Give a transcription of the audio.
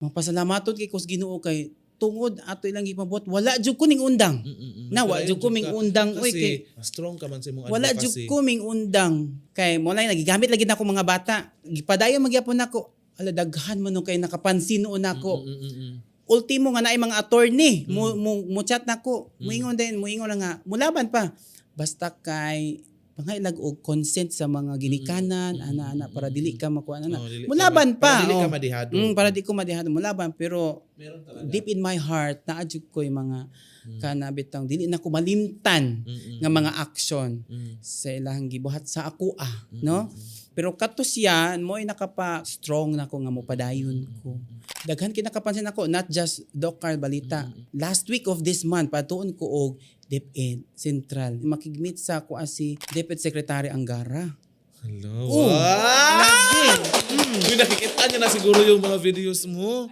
Mapasalamaton kay ko sa Ginoo kay tungod ato ilang gipabuhat, wala jud ko ning undang. Na wa jud ko ming undang oy Kasi kay strong ka man sa imong wala jud advocacy. ko ming undang kay mo lang nagigamit lagi nako mga bata. Gipadayon magyapon nako. Ala, daghan man nung kay nakapansin noon nako. Ultimo nga naay mga attorney mo chat nako. Muingon din, muingon na nga mulaban pa. Basta kay pangailag og consent sa mga ginikanan, ana-ana, para dili ka makuha na. Oh, dili ka Mulaban pa. Para dili ka oh. madihado. Para di ko madihado, mulaban, pero Meron talaga. deep in my heart naa jud ko yung mga kana bitang dili na ko malimtan nga mga action sa ilahang gibuhat sa ako ah, no? Pero kato siya mo ay nakapa strong na ko nga mopadayon ko. Daghan kinakapansin ako, not just Doc Carl Balita. Last week of this month, patuon ko og DepEd Central. Makigmeet sa ako si DepEd Secretary Angara. Hello. Oh, Wow! lagi. Uy, nakikita niya na siguro yung mga videos mo.